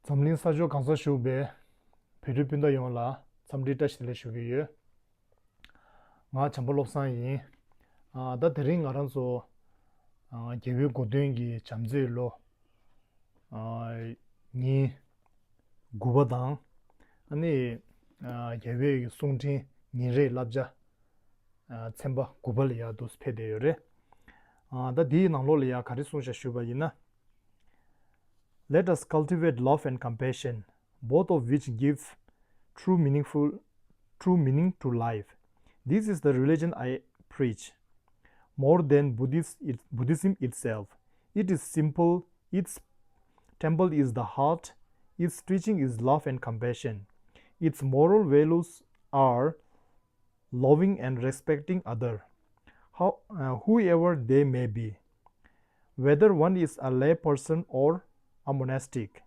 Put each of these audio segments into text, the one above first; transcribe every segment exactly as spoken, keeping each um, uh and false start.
འཛམ་གླིང་ས་ཕྱོགས་གང་སར་བཞུགས་པའི་བོད་རིགས་སྤུན་ཟླ་ཡོངས་ལ་འཚམས་འདྲི་བཀྲ་ཤིས་བདེ་ལེགས་ཞུ་གི་ཡོད། ང་བྱམས་པ་བློ་བཟང་ཡིན། ཨ། ད་དེ་རིང་ང་རང་ཚོ་ཨ། རྒྱལ་བའི་གོ་སྟོན་གྱི་བྱམས་བརྩེའི་ལོ། ཨ། ཉིན་དགུ་པ་དང་། ཨ་ནི། ཨ། རྒྱལ་བའི་གསུང་འཕྲིན་ཉིན་རེའི་བསླབ་བྱ། ཨ། ཚན་པ་དགུ་པ་ལ་ཡར་འདུག་ཕེབས་བསྡད་ཡོད་རེད། ཨ། ད་འདིའི་ནང་ལོགས་ལ་ཡར་ག་རེ་གསུངས་བཞག་ཞུས་པ་ཡིན་ན། Let us cultivate love and compassion, both of which give true meaningful, true meaning to life. This is the religion I preach. More than Buddhist, it, Buddhism itself, it is simple. Its temple is the heart. Its teaching is love and compassion. Its moral values are loving and respecting other, how, uh, whoever they may be, whether one is a lay person or a monastic.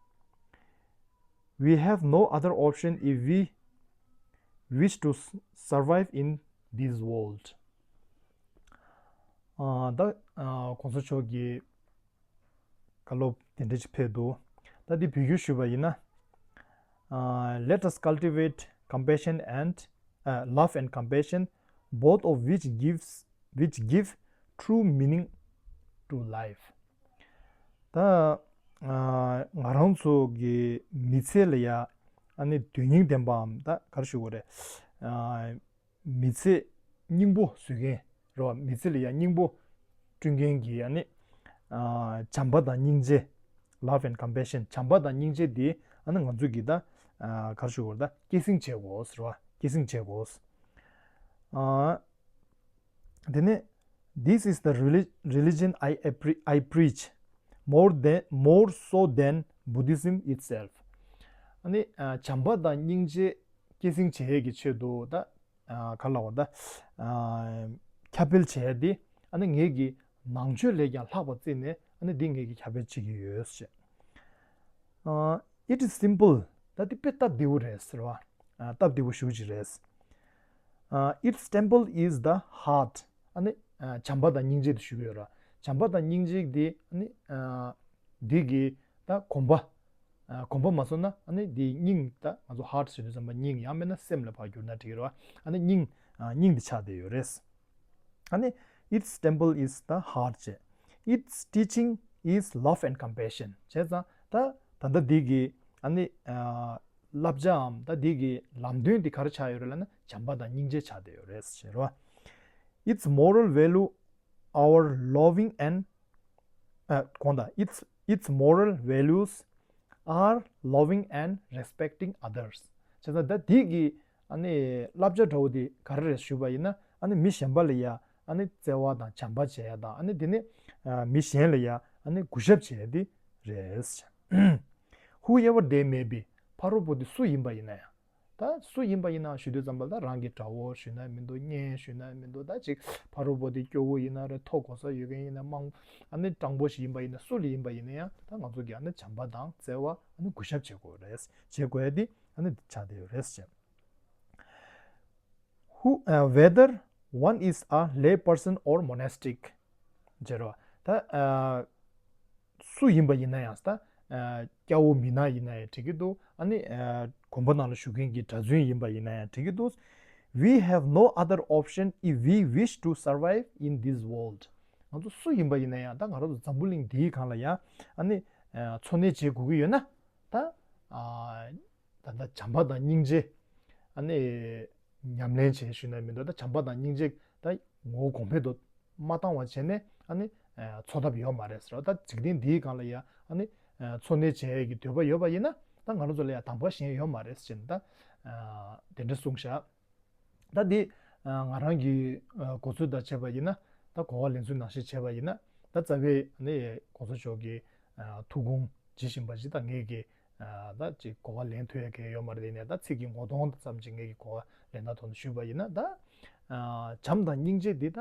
We have no other option if we wish to s- survive in this world. ཨ། ད། ཨ། གོང་ས་མཆོག་གིས་བཀའ་སློབ་དེ་འདྲ་ཅིག་ཕེབས་འདུག་ད་འདི་བོད་བསྒྱུར་ཞུས་པ་ཡིན་ན། ཨ། Let us cultivate compassion and, uh, love and compassion, both of which gives, which give true meaning to life. ད། ཨ། ང་རང་ཚོ་གི་མི་ཚེ་ལ་ཡ། ཨ་ནི་དོན་སྙིང་ལྡན་པའམ་ད་ག་རེ་ཞུ་དགོས་རེད། ཨ། མི་ཚེ་སྙིང་པོ་བཟོ་མཁན་རེད་བ། མི་ཚེ་ལ་ཡ་སྙིང་པོ་བསྐྲུན་མཁན་གྱི། ཨ་ནི། ཨ། བྱམས་པ་དང་སྙིང་རྗེ། Love and compassion. བྱམས་པ་དང་སྙིང་རྗེ་འདི། ཨ་ནི་ང་ཚོ་གིས་ད། ཨ། ག་རེ་ཞུ་དགོས་རེད། ད་སྐྱེད་སྲིང་བྱེད་དགོས་རེད་བ། སྐྱེད་སྲིང་བྱེད་དགོས། ཨ། དེ་ནས། This is the reli- religion I, appre- I preach, more than, more so than Buddhism itself. ཨ་ནི། ཨ། བྱམས་པ་དང་སྙིང་རྗེ་སྐྱེད་སྲིང་བྱེད་ཡས་ཀྱི་ཆེད་དུ་ད། ཨ། ག་རེ་ལབ་དགོས་རེད། ད། ཨ། ཁྱབ་སྤེལ་བྱེད་ཡས་འདི། ཨ་ནི་ངེད་ཀྱི་ནང་ཆོས་ལས་ཀྱང་ལྷག་པ་བརྩིས་ནས། ཨ་ནི་འདི་ངེད་ཀྱིས་ཁྱབ་སྤེལ་བྱེད་ཀྱི་ཡོད་ཅེས། ཨ། It is simple. ད་འདི་དཔེ་སྟབས་བདེ་པོ་རེད་ཟེར་བ། ཨ། སྟབས་བདེ་པོ་ཞེ་པོ་ཅིག་རེད། ཨ། Its temple is the heart. ཨ་ནི། ཨ། བྱམས་པ་དང་སྙིང་རྗེ་དེ་ཞུ་གི་ཡོད་ར། བྱམས་པ་དང་སྙིང་རྗེ་འདི། ཨ་ནི། ཨ། འདི་གི་ད་དགོན་པ། ཨ། དགོན་པ་མ་སོང་ན། ཨ་ནི་འདི་སྙིང་། ད་ང་ཚོ་heart ཟེར་དུས་ཙམ་པ་སྙིང་ཡང་མིན་ན་སེམས་ལ་ཕར་བསྒྱུར་ན་འགྲིག་གི་རེད་བ། ཨ་ནི་སྙིང་། ཨ། སྙིང་འདི་ཆགས་བསྡད་ཡོད་རེད། ཨ་ནི། Its temple is the heart ཅེས། Its teaching is love and compassion བྱས་ཙང་། ད་ད་ལྟ་འདི་གི། ཨ་ནི། ཨ། བསླབ་བྱའམ་ད་འདི་གི་ལམ་སྟོན་འདི་ག་རེ་ཆགས་ཡོད་རེད་ལབ་ན། བྱམས་པ་དང་སྙིང་རྗེ་ཆགས་བསྡད་ཡོད་རེད་ཟེར་བ། Its moral value are loving and, ཨ། གོང་དང་། Its, its moral values are loving and respecting others བྱས་ཙང་། ད་འདི་གི། ཨ་ནི་བསླབ་བྱ་འདྲ་བོ་འདི་ག་རེ་རེད་ཞུས་པ་ཡིན་ན། ཨ་ནི་མི་གཞན་པ་ལ་ཡ། ཨ་ནི་བརྩེ་བ་དང་བྱམས་པ་བྱེད་ཡ་དང་། ཨ་ནི་དེ་ནས། ཨ། མི་གཞན་ལ་ཡ། ཨ་ནི་གུས་ཞབས་བྱེད་ཡ་འདི་རེད། Whoever they may be. ཕ་རོལ་པོ་འདི་སུ་ཡིན་པ་ཡིན་ན་ཡང་། ད་སུ་ཡིན་པ་ཡིན་ནའང་ཞུ་དུས་ཙམ་པ་ལ། ད་རང་གི་དགྲ་བོ་ཞུས་ན་མི་འདུག་གཉེན་ཞུས་ན་མི་འདུག་ད་ཅིག་ཕ་རོལ་པོ་དེ་སྐྱོ་བོ་ཡིན་ན་རེད། མཐོ་གོ་ས་ཡོད་མཁན་ཡིན་ན། དམངས། ཨ་ནི་སྤྲང་པོ་ཞིག་ཡིན་པ་ཡིན་ན། སུ་ལ་ཡིན་པ་ཡིན་ན་ཡང་། ད་ང་ཚོ་གིས་ཨ་ནི་བྱམས་པ་དང་བརྩེ་བ། ཨ་ནི་གུས་ཞབས་བྱེད་དགོས་རེད། བྱེད་དགོས་ཡ་དེ་ཨ་ནི་འདི་ཆགས་བསྡད་ཡོད་རེད་ཟེར། Who, uh, whether one is a lay person or monastic. བྱས་རོ། ད། ཨ། སུ་ཡིན་པ་ཡིན་ན་ཡང་། ད། ཨ། སྐྱ་བོ་མི་ནག་ཡིན་ན་ཡང་འགྲིག་གི་འདུག་ཨ་ནི། ཨ། དགོན་པ་ནང་ལ་བཞུགས་མཁན་གྱི་གྲྭ་བཙུན་ཡིན་པ་ཡིན་ན་ཡང་འགྲིག་གི་འདུག We have no other option if we wish to survive in this world. ང་ཚོ་སུ་ཡིན་པ་ཡིན་ན་ཡང་། ད་ང་རང་ཚོ་འཛམ་བུ་གླིང་འདིའི་སྒང་ལ་ཡང་། ཨ་ནི། ཨ། འཚོ་གནས་བྱེད་དགོས་ཀྱི་ཡོད་ན། ད། ཨ། ད་ལྟ་བྱམས་པ་དང་སྙིང་རྗེ། ཨ་ནི། ཉམས་ལེན་བྱེད་ཞུས་ན་མི་འདུག་ད་བྱམས་པ་དང་སྙིང་རྗེ་ད་ངོ་བོ་གོང་འཕེལ་དུ་མ་བཏང་བ་བྱས་ནས། ཨ་ནི། ཨ། འཚོ་ཐབས་ཡོད་མ་རེད་ཟེར་བ། ད་འཇིག་རྟེན་འདིའི་སྒང་ལ་ཡ། ཨ་ནི། ཨ། འཚོ་གནས་བྱེད་ཡས་ཀྱི་འདོད་པ་ཡོད་པ་ཡིན་ན། ད་ང་རང་ཚོ་ལ་ཡ་དམ་པ་གཞན་ཡོད་མ་རེད་ཟེར་ནས། ད། ཨ། དེ་འདྲ་གསུངས་བཞག་ད་འདི། ཨ། ང་རང་གི། ཨ། གོ་ཚོད་དང་བྱས་པ་ཡིན་ན། ད་གོ་བ་ལེན་ཚུལ་ནང་བཞིན་བྱས་པ་ཡིན་ན། ད་རྩ་བའི་ནི་གོང་ས་མཆོག་གི། ཨ། ཐུགས་དགོངས་ཇི་བཞིན་པ་ཞིག་ད་ངེད་ཀྱིས། ཨ། ད་ཅིག་གོ་བ་ལེན་ཐུབ་ཡ་གང་ཡང་ཡོད་མ་རེད། དེ་ནས་ད་ཚིག་གི་ངོ་གདོང་ཙམ་ཅིག་ངེད་ཀྱིས་གོ་བ་ལེན་སྟངས་ཐོག་ནས་ཞུས་པ་ཡིན་ན། ད། ཨ། བྱམས་དང་སྙིང་རྗེ་འདི་ད་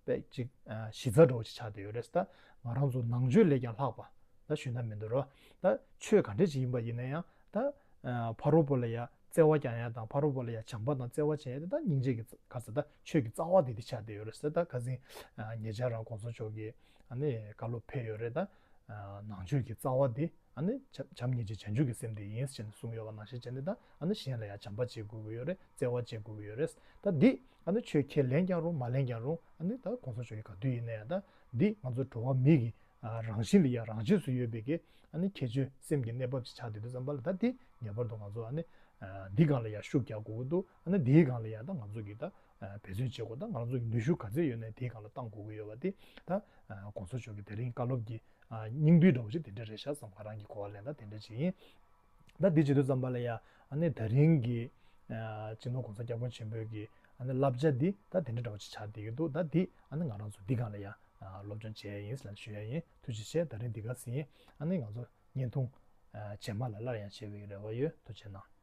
དཔེ་ཅིག་ཨ། གཞི་རྩ་འདྲ་བོ་ཅིག་ཆགས་བསྡད་ཡོད་རེད། ད་ང་རང་ཚོ་ནང་ཆོས་ལས་ཀྱང་ལྷག་པ་ད་ཞུས་ན་མི་འདུག་རོ། ད་ཆོས་ག་འདྲ་ཅིག་ཡིན་པ་ཡིན་ན་ཡང་། ད། ཨ། ཕ་རོལ་པོ་ལ་ཡ་བརྩེ་བ་བསྐྱང་ཡ་དང་། ཕ་རོལ་པོ་ལ་ཡ་བྱམས་པ་དང་བརྩེ་བ་བྱེད་ཡ་དེ་ད་སྙིང་རྗེ་གི་རྩ། ག་ཟེར། ད་ཆོས་ཀྱི་རྩ་བ་དེ་དེ་ཆགས་བསྡད་ཡོད་རེད་ཟེར། ད་ཁ་སང་། ཨ། ཉེ་ཆར་རང་གོང་ས་མཆོག་གིས། ཨ་ནི། བཀའ་སློབ་ཕེབས་ཡོད་རེད། ད། ཨ། ནང་ཆོས་ཀྱི་རྩ་བ་དེ། ཨ་ནི་བྱམས་སྙིང་རྗེ་བྱང་ཆུབ་ཀྱི་སེམས་དེ་ཡིན་ཟེར་ནས་གསུངས་ཡོད་པ་ནང་བཞིན་བྱས་ནས། ད་ཨ་ནི་གཞན་ལ་ཡང་བྱམས་པ་བྱེད་དགོས་ཀྱི་ཡོད་རེད། བརྩེ་བ་བྱེད་དགོས་ཀྱི་ཡོད་རེད། ད་འདི་ཨ་ནི་ཆོས་ཁས་ལེན་ཀྱང་རུང་མ་ལེན་ཀྱང་རུང་། ཨ་ནི་ད་གོང་ས་མཆོག་གིས་ག་དུས་ཡིན་ན་ཡང་ད་འདི་ང་ཚོ་འགྲོ་བ་མི་གི་ཨ་རང་བཞིན་ལ་ཡང་རང་ཆས་སུ་ཡོད་པའི་གི་ཨ་ནི་ཁྱད་ཆོས་སེམས་ཀྱི་གནས་བབ་ཅིག་ཆགས་བསྡད་དུས་ཙམ་པ་ལ། ད་འདི་ངེས་པར་དུ་ང་ཚོ་ཨ་ནི་ཨ་འདི་སྒང་ལ་ཡང་ཤུགས་རྒྱག་དགོས་ཀྱི་འདུག་ཨ་ནི་འདིའི་སྒང་ལ་ཡང་ད་ང་ཚོ་གིས་ད་ཨ་འབད་བརྩོན་བྱེད་དགོས། ད་ང་ཚོ་གི་ནུས་ཤུགས་ག་ཚད་ཡོད་ནའི་དེའི་སྒང་ལ་བཏང་དགོས་ཀྱི་ཡོད་པ་དེ། ད་ཨ་གོང་ས་མཆོག་གི་དེ་རིང་བཀའ་སློབ་ཀྱི་ཨ་སྙིང་བསྡུས་འདྲ་བོ་ཞིག་དེ་འདྲ་རེད་ཤག་བསམ། ང་རང་གི་གོ་བ་ལེན་སྟངས་དེ་འདྲ་ཅིག་ཡིན། ད་འདི་བྱེད་དུས་ཙམ་པ་ལ་ཡང་ཨ་ནི་དེ་རིང་གི་ཨ་སྤྱི་ནོར་གོང་ས་སྐྱབས་མགོན་ཆེན་པོའི་གི་ཨ་ནི་བསླབ་བྱ་འདི་ད་དེ་འདྲ་འདྲ་བོ་ཅིག་ཆགས་བསྡད་ཀྱི་འདུག་ད་འདི་ཨ་ནི་ང་རང་ཚོ་འདི་སྒང་ལ་ཡང་ཨ་སློབ་སྦྱོང་བྱེད་ཡ་ཡིན་ཟེར་ཞུ་ཡ་ཡིན། ཐུགས་རྗེ་ཆེ། ད་རིང་འདི་ག་ཟིན་ཡིན། ཨ་ནི་ང་ཚོ་བརྙན་ཐུང་ཨ་རྗེས་མ་ལ་སླར་ཡང་མཇལ་བའི་རེ་བ་ཡོད། ཐུགས་རྗེ་གནང་།